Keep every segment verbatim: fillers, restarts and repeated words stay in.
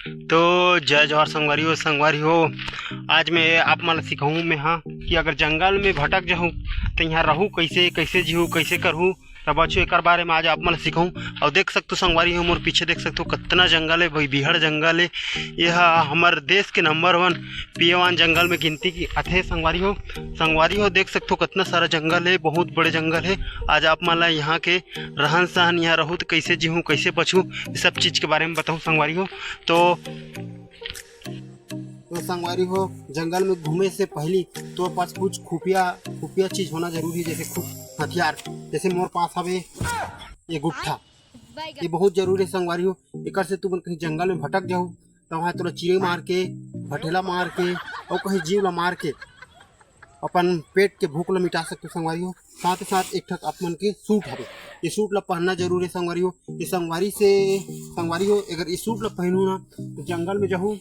तो जय जोहार संगवारी हो। संगवारी हो, आज मैं आप मन ल सिखाहूँ मैं हाँ कि अगर जंगल में भटक जाहूँ तो यहाँ रहूँ कैसे, कैसे जीहूँ, कैसे करहूँ, त बच्चों एकर बारे में आज आप मन ल सिखाहूँ। और देख सकते हो संगवारी हो, मोर पीछे देख सकते हो कितना जंगल है भाई, बिहड़ जंगल है। यह हमर देश के नंबर वन पिए वान जंगल में गिनती की आथे संगवारी हो। संगवारी हो, देख सकते हो कितना सारा जंगल है, बहुत बड़े जंगल है। आज आप मन ला यहाँ के रहन सहन, यहाँ रहूँ तो कैसे जीहूँ, कैसे बचूँ, ये सब चीज़ के बारे में बताऊँ संगवारी हो। तो तो संगवारी हो, जंगल में घूमे से पहली तोर पास कुछ खुफिया खुफिया चीज होना जरूरी है, जैसे खुद हथियार। जैसे मोर पास हवे ये गुट्ठा, ये बहुत जरूरी है संगवारी हो। एकर से तुमन कहीं जंगल में भटक जाहू तो वहाँ तोला चिरे मार के, भटेला मार के और कहीं जीव ला मार के अपन पेट के भूख ला मिटा सकते हो संगवारी हो। साथ ही साथ एक ठक आप मन के सूट हवे, ये सूट ला पहनना जरूरी है संगवारी हो। ये संगवारी से संगवारी हो, अगर ये सूट ला पहनू ना तो जंगल में जाहू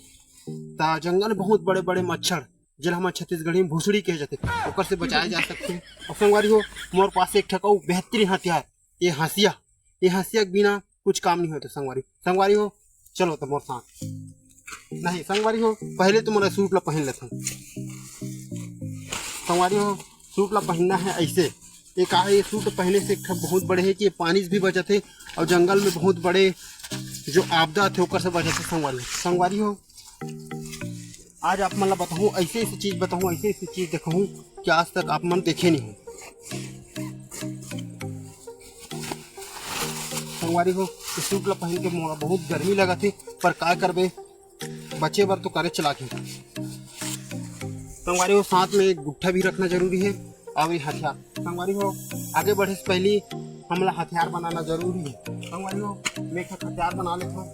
त जंगल में बहुत बड़े बड़े मच्छर, जेला हमर छत्तीसगढ़ी में भोसड़ी कहे जाथे, ओकर से बचाए जा सकथे। और संगवारी हो, मोर पास एक ठक अउ बेहतरीन हथियार, ये हंसिया। ये हंसिया के बिना कुछ काम नहीं होता संगवारी। संगवारी हो, चलो तो मोर साथ। नहीं संगवारी हो, पहले तो मोला सूट ला पहन लेथन। संगवारी हो, सूट ला पहनना है ऐसे। ये का है, ये सूट पहने से एक ठक बहुत बड़े है कि ये पानी से भी बचत है और जंगल में बहुत बड़े जो आपदा थे ओकर से बचत है संगवारी। संगवारी हो, आज आप मन ला बताहूँ, ऐसे ऐसे चीज बताहूँ, ऐसे ऐसे चीज देखहूँ कि आज तक आप मन देखे नहीं हो। संगवारी हो, ये सूट ला पहन के मोला बहुत गर्मी लगत हे, पर का करबे, बचे बर तो करे चला के। संगवारी हो, साथ में एक गुट्ठा भी रखना जरूरी है और ये हथियार। संगवारी हो, आगे बढ़े से पहली हमला हथियार बनाना जरूरी है। संगवारी हो, मैं एक हथियार बना लेता हूँ।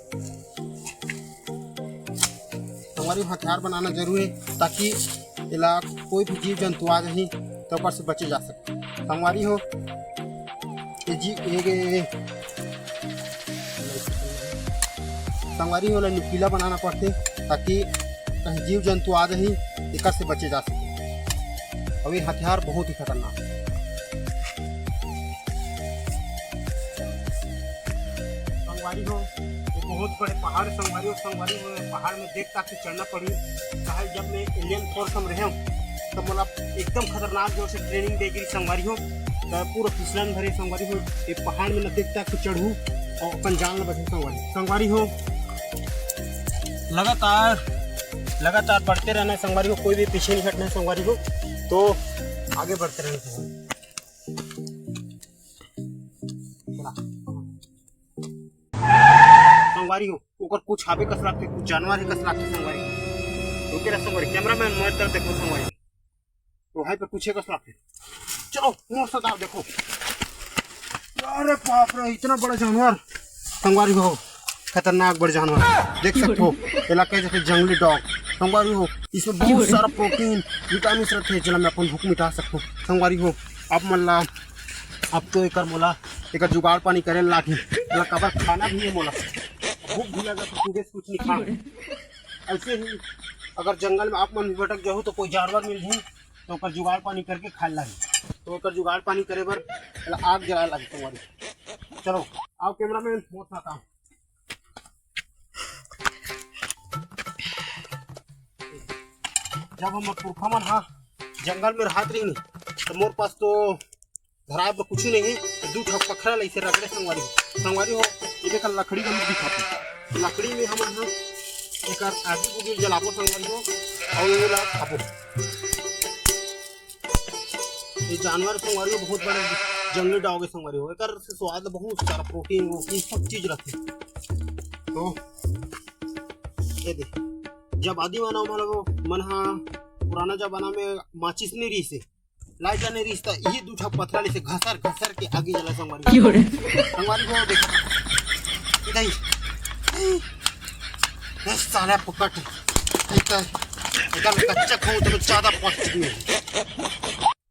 संगवारी हो, हथियार बनाना जरूरी है, ताकि एला कोई भी जीव जंतु आ जाही तो ओकर से बचे जा सके। संगवारी हो, ये जी, ये, ये, ये, संगवारी हो, एला नुकीला बनाना पड़थे, ताकि कहीं जीव जंतु आ जाही, एकर से बचे जा सके। अउ ये हथियार बहुत ही खतरनाक है। संगवारी हो, ये बहुत बड़े पहाड़ संगवारी हो, संगवारी हो, ये पहाड़ में देख ताक के चढ़ना पड़ी। काहे जब मैं एलियन फोर्स में रहे हूँ, तब मोला एकदम खतरनाक जोर से ट्रेनिंग दे गिरी संगवारी हो, तो पूरा फिसलन भरे संगवारी हो, ये पहाड़ में न देख ताक के चढ़ू और अपन जान ला बचाऊ संगवारी। संगवारी हो, लगातार लगातार बढ़ते रहना है संगवारी हो, कोई भी पीछे नहीं हटना है संगवारी हो। तो आगे बढ़ते रहना है संगवारी। चला। संगवारी हो, ओकर कुछ हाबे कस लागथे, कुछ जानवर ही कस लागथे संगवारी। ओके रे संगवारी, कैमरामैन मोर तरफ देखो संगवारी। तो हाई पे कुछ कस लागथे। चलो, मोर साथ आओ, देखो। अरे बाप रे, इतना बड़ा जानवर। संगवारी हो, खतरनाक बड़ जानवर। देख सकते हो, इलाका जैसे जंगली डॉग। संगवारी हो, इसमें बहुत सारा प्रोटीन, विटामिन रहते हैं, जेला मैं अपन भूख मिटा सकता हूँ। संगवारी हो, अब मन ला, अब तो एकर मोला, एकर जुगाड़ पानी करे लागही। एला काबर खाना भी है मोला। भूख भी लगा तो तू कुछ नहीं खा। ऐसे ही अगर जंगल में आप मन भी भटक जाहू तो कोई जानवर मिलही, तो ओकर जुगाड़ पानी करके खाए लागही। तो ओकर जुगाड़ पानी करे बर एला आग जलाए लागही संगवारी। चलो, आओ कैमरामैन, मोर साथ आओ। जब हमर पुरखा मन हा जंगल में रहत रहिन, तो मोर पास तो धराए बर कुछ नहीं है। तो दू ठक पखरा ला इसे रगड़े संगवारी हो। संगवारी हो, ये देखा लकड़ी का मुंह दिखाते। लकड़ी में हमन हा एकर आगी बुगी जलाबो संगवारी हो, और ये ला खाबो। ये जानवर संगवारी हो, बहुत बड़े जंगली डॉग है संगवारी हो। एकर से स्वाद बहुत सारा प्रोटीन वोटीन सब चीज रहते। तो ये दे, जब आदि मानव मन वो मन हा पुराना जमाना में माचिस नहीं रही से, लाइट नहीं रही से, यही दू ठा पथरा ले से घसर घसर के आगे जला संगवारी। क्यों रे? संगवारी को देखा। इधर ही। ए, साला पकड़। इधर, इधर कच्चा खाऊं तो मैं ज्यादा पौष्टिक में।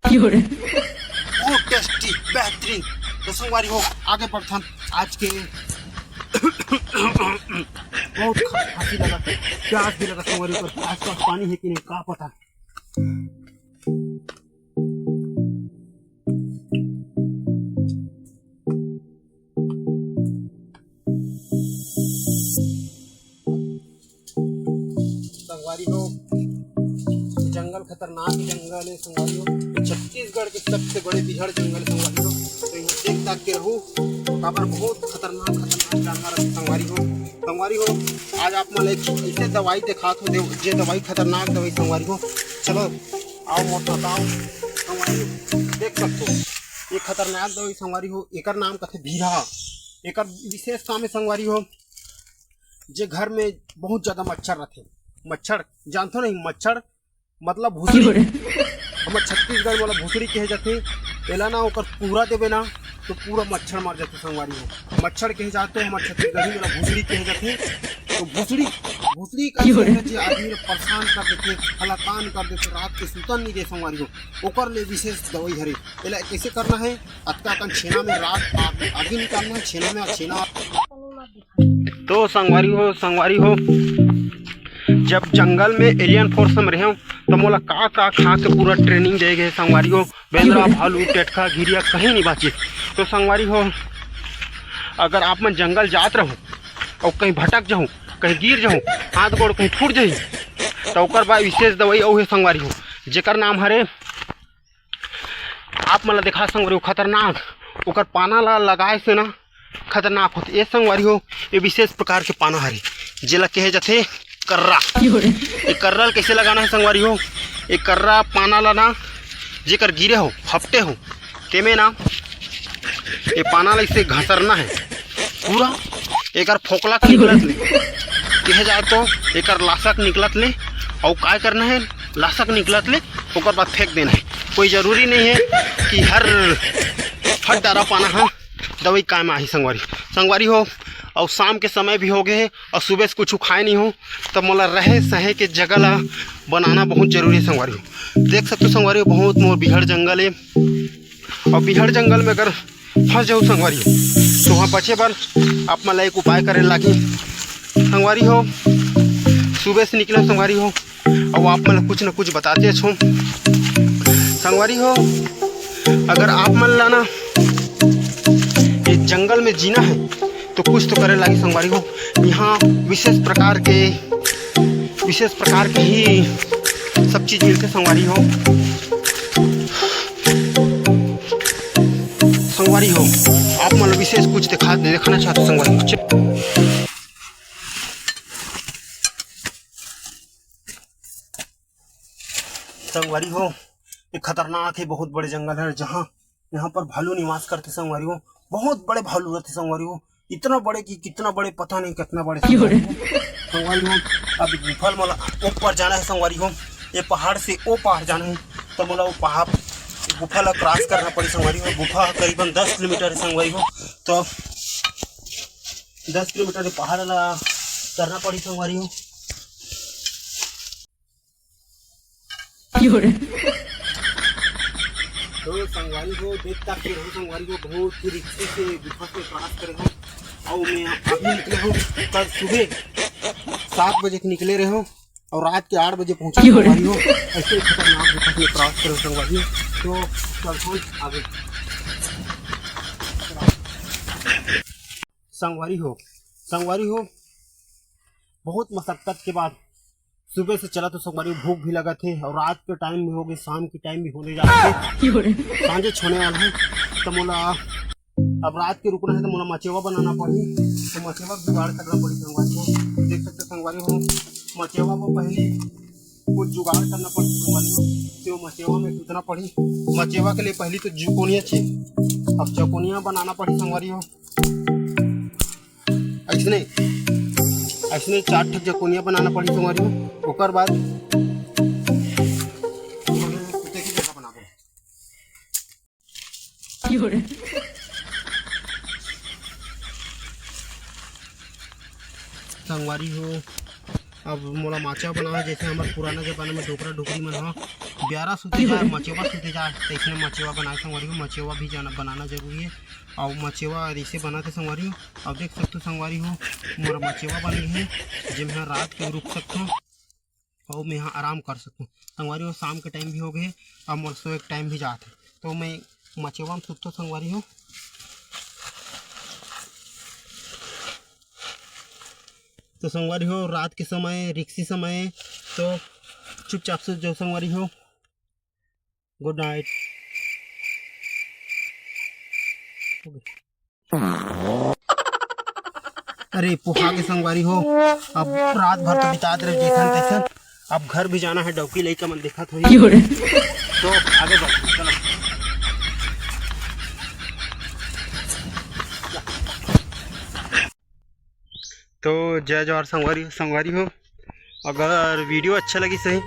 क्यों रे? बहुत टेस्टी, बेहतरीन। तो संगवारी हो, आगे बढ़थन आज के। बहुत खा-, खांसी लगा, प्यास भी लगा संगवारी, पर आसपास पानी है कि नहीं, का पता। हो, जंगल खतरनाक जंगल है संगवारी हो। ये छत्तीसगढ़ के सबसे बड़े बिहड़ जंगल है संगवारी हो। तो यहाँ देख ताक के रहू, काबर बहुत खतरनाक खतरनाक जानवर है संगवारी हो। संगवारी हो, आज आप मन एक ऐसे दवाई दिखात हो, दे-, जे दवाई खतरनाक दवाई संगवारी हो। चलो आओ मोर बताओ संगवारी हो, देख सकते हो ये खतरनाक दवाई संगवारी हो। एकर नाम कथे भीरहा। एकर विशेष काम है संगवारी हो, जे घर में बहुत ज्यादा मच्छर रथे, मच्छर जानथो नहीं, मच्छर मतलब भूसड़ी। हमर छत्तीसगढ़ वाला भूसड़ी कहे जाथे। एला ना ओकर पूरा देबे ना तो पूरा मच्छर मर जाथे संगवारी हो। मच्छर कहे जाथे हमर छत्तीसगढ़ी वाला भूसड़ी कहे जाथे। तो भूसड़ी, भूसड़ी का जे आदमी ला परेशान कर देथे, हलाकान कर देथे, रात के सुतन नहीं दे संगवारी हो, ओकर ले विशेष दवाई हरे। एला कैसे करना है? अतका कन छेना में राख आग, आगी निकालना है छेना में, और छेना। तो संगवारी हो, संगवारी हो, जब जंगल में एलियन फोर्स में रहे तो मोला का का खा के पूरा ट्रेनिंग दे गए संगवारी हो। बेंदरा, भालू, टेटका, घिरिया कहीं नहीं बाचिस। तो संगवारी हो, अगर आप मन जंगल जात रहो और कहीं भटक जाहू, कहीं गिर जाहू, हाथ गोड़ कहीं फूट जाही, तो ओकर बाद विशेष दवाई अउ है संगवारी हो, जेकर नाम हरे, आप मन ला देखा संगवारी हो, खतरनाक। ओकर पाना ला लगाए से ना खतरनाक होथे। ये संगवारी हो, ये विशेष प्रकार के पाना हरे, जेला कहे जाथे कर्रा। ये कर्रा ला कैसे लगाना है संगवारी हो? ये कर्रा पाना ला ना, जेकर गिरे हो, हपटे हो, तेमे ना ये पाना ला इसे घसरना है पूरा। एकर फोकला के निकलत ले, कहे जाए तो एकर लाशक निकलत ले, और काय करना है, लाशक निकलत ले, ओकर बाद फेंक देना है। कोई जरूरी नहीं है कि हर हर डारा पाना हा दवाई काम आही संगवारी, संगवारी हो। और शाम के समय भी हो गए है और सुबह से कुछ खाए नहीं हो, तो मोला रहे सहे के जगह ला बनाना बहुत जरूरी है संगवारी हो। देख सकते हो संगवारी हो, बहुत मोर बिहड़ जंगल है, और बिहड़ जंगल में अगर फंस जाओ संगवारी हो, तो वहाँ बचे बर आप मन ला एक उपाय करे लागी संगवारी हो। सुबह से निकले संगवारी हो, और आप मन ला कुछ न कुछ बताते हो संगवारी हो। अगर आप मन ला ना ये जंगल में जीना है तो कुछ तो करे लागी संगवारी हो। यहाँ विशेष प्रकार के, विशेष प्रकार के ही सब चीज मिलते संगवारी हो। संगवारी हो, आप मन ला विशेष कुछ दिखा, देखना चाहते संगवारी हो। संगवारी हो, ये खतरनाक है, बहुत बड़े जंगल है, जहाँ यहाँ पर भालू निवास करते संगवारी हो। बहुत बड़े भालू रहते संगवारी हो, इतना बड़े कि कितना बड़े पता नहीं कितना बड़े संगवारी हो। संगवारी हो, अब गुफा वाला ऊपर जाना है संगवारी हो, ये पहाड़ से वो पहाड़ जाना है, तो मोला वो पहाड़ गुफा ला क्रॉस करना पड़ी संगवारी हो। गुफा करीबन दस किलोमीटर है संगवारी हो, तो दस किलोमीटर के पहाड़ ला करना पड़ी संगवारी हो। तो संगवारी हो, देख ताक के रहो संगवारी हो, बहुत ही रिक्शे से गुफा से क्रॉस करे हो। और मैं अभी निकले हो, कल सुबह सात बजे के निकले रहे हो और रात के आठ बजे पहुंचे संगवारी हो। ऐसे ही खतरनाक गुफा से क्रॉस करे संगवारी हो। तो चलते आगे संगवारी हो, संगवारी हो, बहुत मशक्कत के बाद सुबह से चला तो संगवारी हो, भूख भी लगत है और रात के टाइम भी हो गए, शाम के टाइम भी होने जा रहा है, सांझे होने वाला है। तो मोला अब रात के रुकना है तो मोला मचेवा बनाना पड़ी, तो मचेवा जुगाड़ करना पड़ी संगवारी हो। देख सकते संगवारी हो, मचेवा को पहले कुछ जुगाड़ करना पड़ी संगवारी हो। तो मचेवा में सुतना पड़ी, मचेवा के लिए पहली तो जुकोनिया चाहिए। अब जकोनिया बनाना पड़ी संगवारी हो। ऐसने ऐसने चार ठक जकोनिया बनाना पड़ी संगवारी हो। ओकर बाद संगवारी हो, अब मोला माचा बनाना है, जैसे हमर पुराना जमाना में डोकरा डोकरी मन ह ब्यारा सुते जाए, मचेवा सुते जाए, तैसने मचेवा बनाए संगवारी हो। मचेवा भी जाना, बनाना जरूरी है। और मचेवा ऐसे बनाते संगवारी हो, अब देख सकते हो संगवारी हो, मोर मचेवा बन गए है, जे मैं रात के रुक सकता हूँ और मैं यहाँ आराम कर सकता हूँ। संगवारी हो, शाम के टाइम भी हो गए, अब मोर सोए के टाइम भी जात है, तो मैं मचेवा में सुततो संगवारी हो। तो संगवारी हो, रात के समय, रिक्सी समय, तो चुपचाप से जो संगवारी हो, गुड नाइट। अरे पोहा के संगवारी हो, अब रात भर तो बिता दे रहे जैसन तैसन, अब घर भी जाना है, डौकी लइका मन देखत होई। तो आगे बढ़, चलो। तो जय जोहार संगवारी, संगवारी हो, अगर वीडियो अच्छा लगिस हे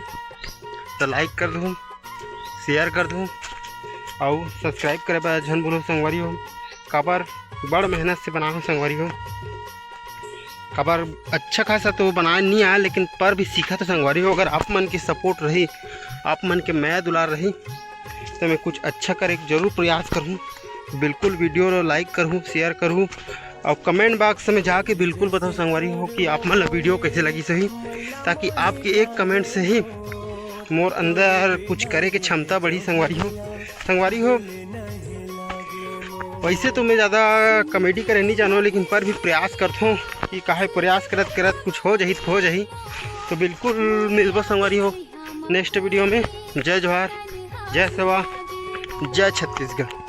तो लाइक कर दू, शेयर कर दू, अउ सब्सक्राइब करे बर झन भूलो संगवारी हो। काबर बड़ मेहनत से बनाए हो संगवारी हो, काबर अच्छा खासा तो बनाए नहीं आया, लेकिन पर भी सीखा तो संगवारी हो। अगर आप मन के सपोर्ट रही, आप मन के मया दुलार रही, तो मैं कुछ अच्छा करे के जरूर प्रयास करहूँ। बिल्कुल वीडियो ला लाइक करहूँ, शेयर करहूँ, और कमेंट बॉक्स में जाके बिल्कुल बताओ संगवारी हो कि आप मन ला वीडियो कैसे लगिस होही, ताकि आपके एक कमेंट से ही मोर अंदर कुछ करे के क्षमता बढ़ी संगवारी हो। संगवारी हो, वैसे तो मैं ज़्यादा कॉमेडी करे नहीं जानों, लेकिन पर भी प्रयास करथों कि काहे प्रयास करत करत कुछ हो जाही तो हो जाही। तो बिल्कुल मिलबो संगवारी हो नेक्स्ट वीडियो में। जय जोहार, जय सेवा, जय छत्तीसगढ़।